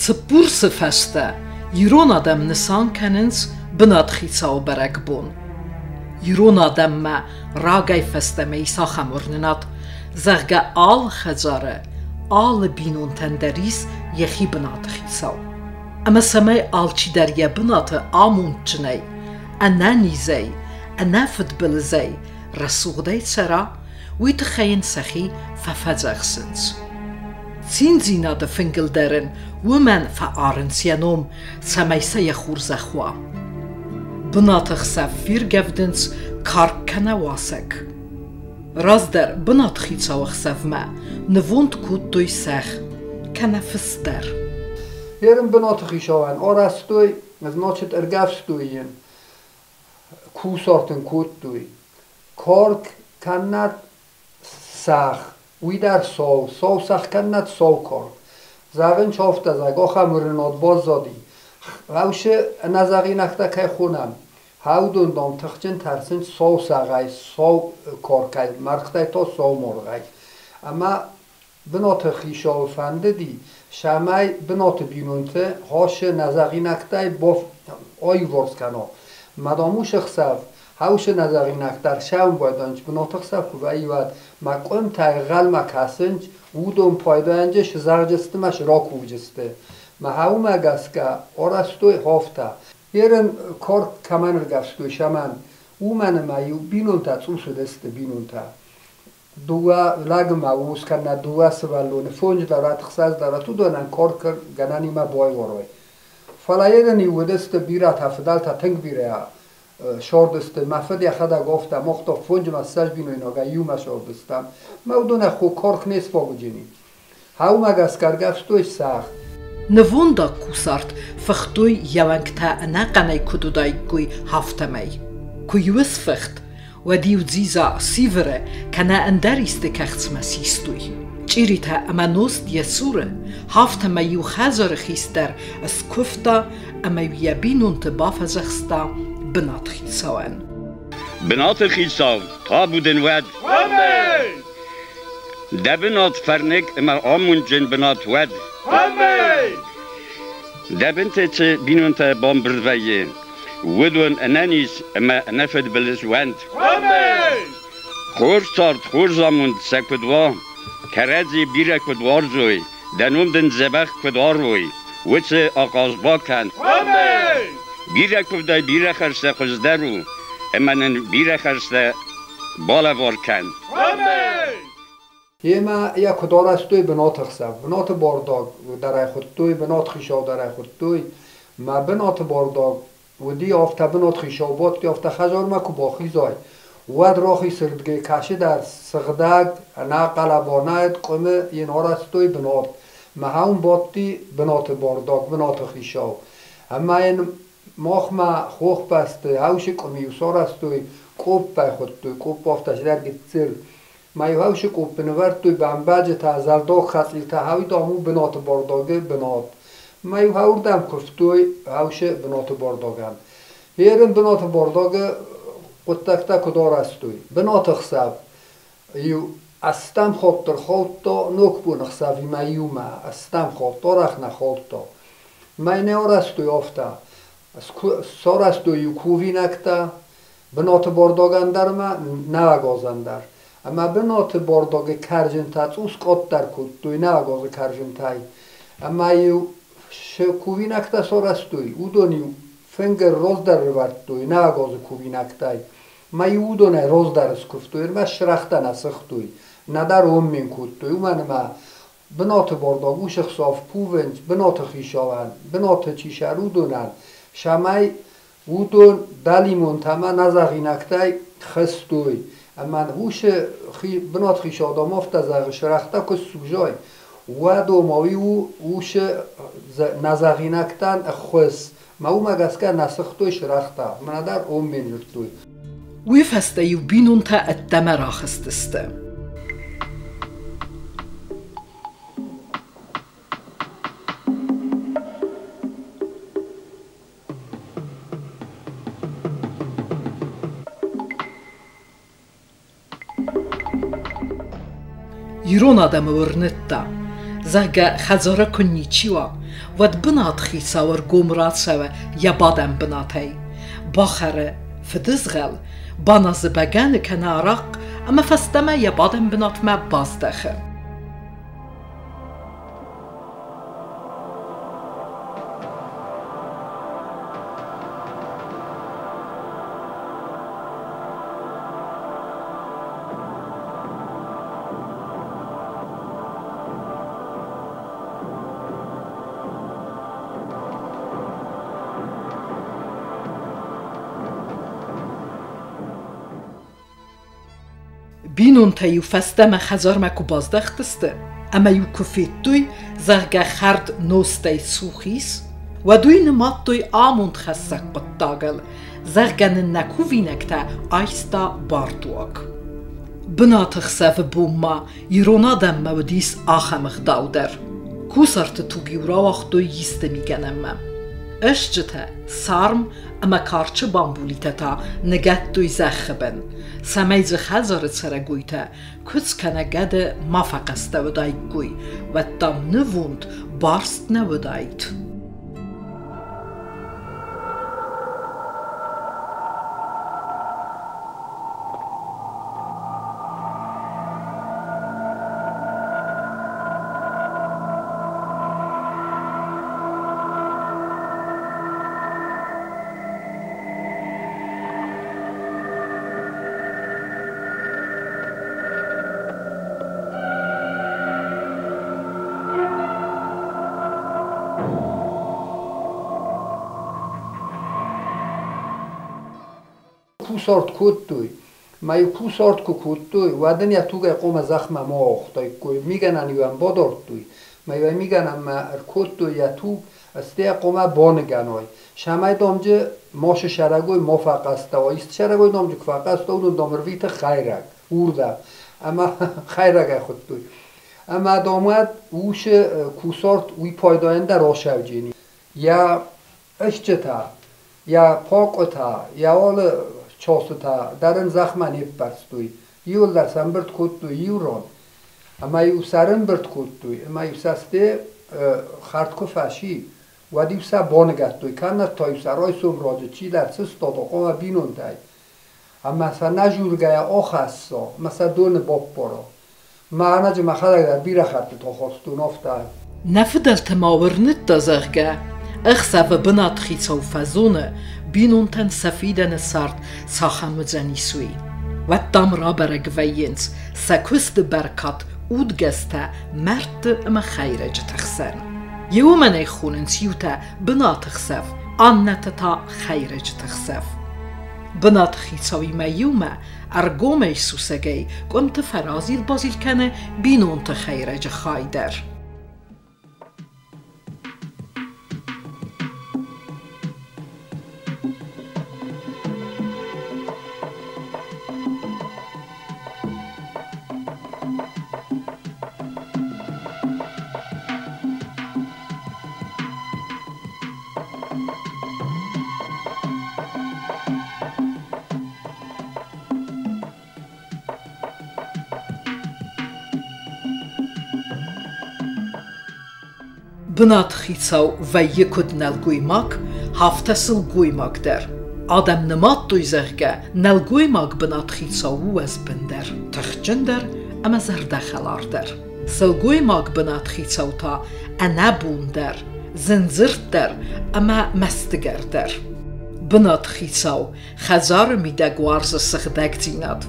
Цыппурсы фӕстӕ ирон адӕм нысан кӕнынц Бынатхицауы бӕрӕгбон. Ирон адӕммӕ рагӕй фӕстӕмӕ ис ахӕм уырнынад, зӕгъгӕ, алы хӕдзары, алы бинонтӕн дӕр ис йӕхи бынаты хицау. Ӕмӕ цӕмӕй алчидӕр йӕ бынаты амондджынӕй, ӕнӕнизӕй, ӕнӕфыдбылызӕй, рӕсугъдӕй цӕра, уый тыххӕй йын сӕхи фӕфӕдзӕхсынц. Циндзинады фынгыл дӕр ын уымӕн фӕарынц йӕ ном, цӕмӕй сӕ йӕ хурзӕхх уа. Бынаты хсӕв фергӕвдынц карк кӕнӕ уасӕг. Раздӕр бынатхицауы хсӕвмӕ нывонд кодтой сӕгъ кӕнӕ фыс дӕр. Ерын бынаты хицауӕн арӕзтой, значит, ӕргӕвстой йын, кусарт ын кодтой. Карк кӕнӕ сӕгъ, уый дӕр сау, сау сӕгъ кӕнӕ сау карк. Зӕгъын афтӕ, зӕгъ, ахӕм уырнынад баззади. Хъӕусы ӕнӕзӕгъинӕгтӕ кӕй хонӕм, Хӕудон, дам, тыхджын тӕрсынц сау сӕгъӕй, сау каркӕй, мӕргътӕй та сау маргъӕй. Ӕмӕ бынаты хицауы фӕндыди, цӕмӕй бынаты бинонты хӕсы нӕзӕгъинӕгтӕй аиуварс кӕна. Мадам усы хсӕв, хӕусы нӕзӕгъинӕгтӕ ӕрсӕумбайданч бынаты хсӕв куы вӕййы, уӕд мӕ къуымтӕ ӕнхъӕлмӕ кӕсынц, уыдон пайдайӕнджы сзӕгъджысты мӕ сракувджысты. Мӕ уымӕ гӕсгӕ арӕзтой хафтӕ. Ерын карк кӕмӕн ӕргӕвстой, сӕмӕн, уымӕн ӕмӕ-иу бинонтӕ цъус уыдысты, бинонтӕ. Дыууӕ лӕгы ма ус кӕнӕ дыууӕ сывӕллоны, фондз дӕр, ӕхсӕз дӕр, уыдонӕн карк гӕнӕнимӕ байуарой. Фӕлӕ ерын-иу уыдысты бирӕтӕ, фыдӕлтӕ тынг бирӕ сордысты. Мӕ фыд йӕхӕдӕг афтӕ мохта фонджымӕ ссӕдз бинойнагӕй иумӕ сордыстӕм. Мӕ уыдонӕй хо карк не сфагуджыни. Хъӕумӕ гӕсгӕ ӕргӕвстой сӕгъ. Нывондаг кусарт фыхтой йӕ уӕнгтӕ ӕнӕхъӕнӕй куыд уыдаиккой, афтӕмӕй. Куы-иу ысфыхт, уӕд-иу дзидза сивыры кӕнӕ ӕндӕр исты кӕхцмӕ систой. Чъиритӕ ӕмӕ нозт йӕ цуры, афтӕмӕй-иу хӕдзары хистӕр скуывта ӕмӕ-иу йӕ бинонты бафӕдзӕхста бынатхицауӕн. Бынаты хицау, табу дын уӕд! Аминь! Дӕ бынат фӕрныг ӕмӕ амондджын бынат уӕд! Аминь! Дӕ бынты цы бинонтӕ бамбырд вӕййы, уыдон ӕнӕниз ӕмӕ ӕнӕфыдбылыз уӕнт! Аминь! Хорз цард, хорз амонд сӕ куыд уа, кӕрӕдзи бирӕ куыд уарзой, дӕ ном дын дзӕбӕх куыд арой, уыцы ахъаз бакӕн! Аминь! Бирӕ куывдӕй бирӕ хӕрзтӕ хуыздӕр у, ӕмӕ нын бирӕ хӕрзтӕ балӕвар кӕн. Емӕ йӕ куыд арӕзтой бынаты хсӕв? Бынаты бардаг дӕр ӕй хуыдтой, бынатхицау дӕр ӕй хуыдтой. Мӕ бынаты бардаг уыди афтӕ бынатхицау бадти, афтӕ хӕдзармӕ куы бахизай, уӕд рахисырдыгӕй кӕцыдӕр сыгъдӕг, ӕнӕхъӕлӕбанӕй къуымы йын арӕзтой бынат. Мӕ уым бадти бынаты бардаг, бынаты хицау. Ӕмӕ йын махмӕ хохбӕсты хӕусы къуым-иу сарӕзтой, къоппӕй хуыдтой, къопп афтӕ цыдӕр гыццыл. Ма-иу хӕусы къоппы нывӕрдтой бӕмбӕджытӕ, зӕлдаг хӕцъилтӕ, хӕуи дам у бынаты бардагы бынат. Ма-иу хӕуырдӕм куывтой хӕусы бынаты бардагӕн. Ерын бынаты бардагы хъуыддӕгтӕ куыд арӕзтой? Бынаты хсӕв иу ӕстӕм хатт ӕрхаудта ногбоны хсӕвимӕ иумӕ, ӕстӕм хатт арӕх нӕ хаудта. Мӕнӕ арӕзтой афтӕ. Сарӕзтой-иу кувинӕгтӕ бынаты бордогӕн дӕр ӕмӕ нӕуӕгазӕн дӕр. Ӕмӕ бынаты бордогы кӕрдзынтӕ цъус къаддӕр кодтой нӕуӕгазы кӕрдзынтӕй. Ӕмӕ-иу цы кувинӕгтӕ сарӕзтой, уыдон-иу фынгыл раздӕр ӕрывӕрдтой нӕуӕгазы кувинӕгтӕй. Ӕмӕ-иу уыдонӕй раздӕр скуывтой, ӕрмӕст сырӕхтӕ нӕ сыгътой, нӕдӕр оммен кодтой, уымӕн ӕмӕ бынаты бардаг уыцы хсӕв кувынц бынаты хицауӕн, бынаты чи сӕр, уыдонӕн, цӕмӕй уыдон дӕлимонтӕ ӕмӕ нӕзӕгъинӕгтӕй хызтой. Ӕмӕ уыцы бынат хицау дам афтӕ зӕгъы, сырӕхтӕ куы ссудзай, уӕд ома уый у уыцы нӕзӕгъинӕгтӕн ӕххуыс. Мӕ уымӕ гӕсгӕ нӕ сыгътой сырӕхтӕ, мӕнӕ дӕр оммен дзырдтой. Уый фӕстӕ-иу бинонтӕ ӕддӕмӕ рахызтысты. Ирон адӕмы уырныдта, зӕгъгӕ, хӕдзары куы ничи уа, уӕд бынатхицау ӕргом рацӕуы йӕ бадӕн бынатӕй, бахӕры фыдызгъӕл, баназы бӕгӕны кӕнӕ арахъхъ ӕмӕ фӕстӕмӕ йӕ бадӕн бынатмӕ баздӕхы. Бинонтӕ-иу фӕстӕмӕ хӕдзармӕ куы баздӕхтысты ӕмӕ-иу куы федтой, зӕгъгӕ, хӕрд нозтӕй цух ис, уӕд уый нымадтой амондхӕссӕг хъуыддагыл, зӕгъгӕ нын нӕ кувинӕгтӕ айста бардуаг. Бынаты хсӕвы бон ма ирон адӕммӕ уыдис ахӕм ӕгъдау дӕр. Кусарты туг-иу рауагътой исты мигӕнӕнмӕ. Ӕсджытӕ, царм ӕмӕ карчы бамбулитӕ та ныгӕдтой зӕххы бын, цӕмӕй дзы хӕдзары цӕрӕгойтӕ куыдз кӕнӕ гӕды ма фӕхъӕстӕ уыдаиккой, уӕд дам нывонд барст нӕ уыдаид. Кусарт кодтой. Ма-иу кусарт куы кодтой, уӕд ын йӕ тугӕй хъуамӕ зӕхмӕ ма ауагътаиккой. Мигӕнӕн-иу ӕм бадардтой, ма-иу ӕй мигӕнӕнмӕ ӕркодтой йӕ туг, стӕй хъуамӕ баныгӕной. Цӕмӕй домджы машы сӕрӕгой ма фӕхъӕстӕ уа. Исты сӕрӕгой домджы куы фӕхъӕстӕ, уыдон дам ӕрвиты хӕйрӕг, уырдӕм. Ӕмӕ хӕйрӕгӕй хуыдтой. Ӕмӕ дам уӕд усы кусарт уый пайдайӕн дӕр асӕвджени. Йӕ ӕстджытӕ, йӕ пакъуытӕ, йӕ алы чосытӕ дӕр ын зӕхмӕ не ппӕрстой. Иуылдӕр сӕ ӕмбырд кодтой иу ран. Ӕмӕ-иу сӕ ӕрӕмбырд кодтой, ӕмӕ-иу сӕ сте хӕрд куы фӕци, уӕд-иу сӕ баныгӕдтой, кӕннӕд та-иу сӕ райсом раджы чидӕр сыстад хъуамӕ бинонтӕй ӕмӕ сӕ нӕ жургӕйӕ ахӕсса ӕмӕ сӕ доны баппара. Мӕнӕджы мӕхӕдӕг дӕр бирӕ хӕттыты ахастон афтӕ. Нӕ фыдӕлтӕ ма уырныдта, зӕгъгӕ, ӕхсӕвы бынатхицау фӕзоны, бинонтӕн сӕ фидӕны цард цахӕм уыдзӕнис, уый. Уӕд, дам, рабӕрӕг вӕййынц сӕ куысты бӕркад удгӕстӕ мӕрдты ӕмӕ хӕйрӕджыты хсӕн. Уымӕн ӕй хонынц иутӕ бынаты хсӕв, аннӕтӕ та хӕйрӕджыты хсӕв. Бынаты хицауимӕ иумӕ ӕргомӕй сусӕгӕй къуымты фӕразил-базил кӕны бинонты хӕйрӕджы хай дӕр. Бынатхицау вӕййы куыд нӕлгоймаг, афтӕ сылгоймаг дӕр. Адӕм нымадтой, зӕгъгӕ, нӕлгоймаг бынатхицау у уӕзбындӕр, тыхджындӕр ӕмӕ зӕрдӕхӕлардӕр. Сылгоймаг бынатхицау та ӕнӕбондӕр, зындзырддӕр ӕмӕ мӕстыгӕрдӕр. Бынатхицау хӕдзары мидӕг уарзы сыгъдӕгдзинад.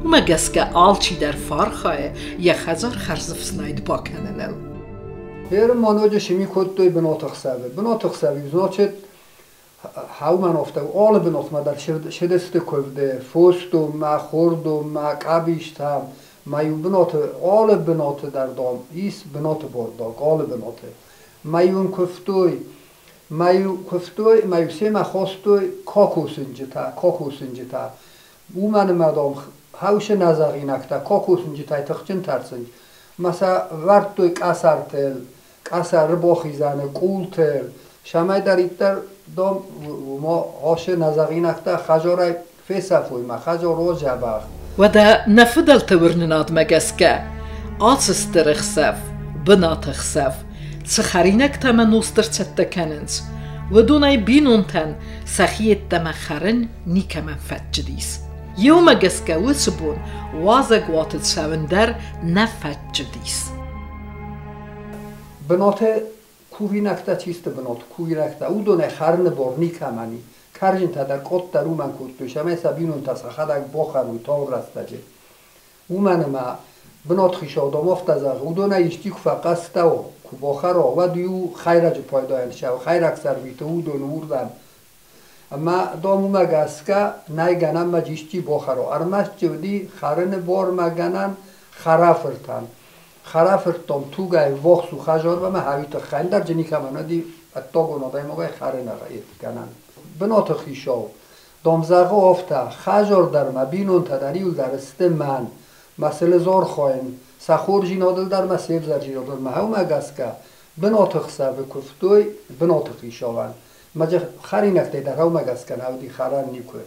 Уымӕ гӕсгӕ алчидӕр фӕархайы йӕ хӕдзар хӕрзӕфснайд бакӕныныл. Беры ма ноджы сми кодтой бынаты хсӕвы. Бынаты хсӕвы, значит, хаумӕн афтӕ алы бынатмӕ дӕр цыдысты куывды, фосдонмӕ, хордонмӕ, къӕбистӕм. Ма иу бынаты, алы бынаты дӕр, дам, ис бынаты бардаг, алы бынаты. Ма-иу ын куывтой, ма-иу куывтой, ма-иу семӕ хастой кокосынджытӕ, кокосынджытӕ. Уымӕн ӕмӕ, дам, хӕусы нӕзӕгъинӕгтӕ кокосынджытӕй тыхджын тӕрсынц. Ма сӕ вӕрдтой къӕсӕртыл, къӕсӕры бахизӕны, къултыл. Цӕмӕйдӕриддӕр, дам, уымӕ ацы нӕзӕгъинӕгтӕ хӕдзарӕй фесӕфой, мӕ хӕдзар у дзӕбӕх. Уӕдӕ нӕ фыдӕлты уырнынадмӕ гӕсгӕ, ацы стыр ӕхсӕв Бынаты хсӕв. Цы хӕринӕгтӕ ӕмӕ нозт ӕрцӕттӕ кӕнынц, уыдонӕй бинонтӕн сӕхи йеддӕмӕ хӕрын никӕмӕн фӕтчыдис. Еумӕ гӕсгӕ уыцы бон уазӕгуаты цӕуын дӕр нӕ фӕтчыдис. Бынаты кувинӕгтӕ чи сты бынаты кувинӕгтӕ, уыдонӕй хӕрыны бар никӕмӕн и. Кӕрджынтӕ дӕр къаддӕр уымӕн кодтой, цӕмӕй сӕ бинонтӕ сӕхӕдӕг бахӕрой тагъд рӕстӕджы. Уымӕн ӕмӕ бынатхицау дам афтӕ зӕгъы, уыдонӕй исчи куы фӕхъӕстӕ уа, куы бахӕра, уӕд иу хӕйрӕджы пайдайӕн ссӕуы, хӕйрӕг сӕрвиты уыдоны уырдӕм. Ӕмӕ, дам, уымӕ гӕсгӕ нӕй гӕнӕн мӕ исчи бахӕра. Ӕрмӕст чи уыди хӕрыны бар ма гӕнӕн хӕрӕфыртӕн. Хӕрӕфырттӕм тугӕй ввахс у хӕзармӕ ӕмӕ хӕуи тыххӕй ӕндӕр джы никӕмӕн уыди ӕддагон адӕймагӕй хӕрыны гӕнӕн. Бынаты хицау, дам, зӕгъы афтӕ, хӕзар дӕр мӕ бинонтӕ дӕр иуылдӕр сты мӕн. Мӕ сылыз архайын, сӕ хорздзинадыл дӕр мӕ се взӕрдзинадыл мӕ уымӕ гӕсгӕ бынаты хсӕвы куывтой бынаты хицауӕн. Мӕ хӕринӕгтӕй дӕр уымӕ гӕсгӕ нӕ уыди хӕрӕн никуы.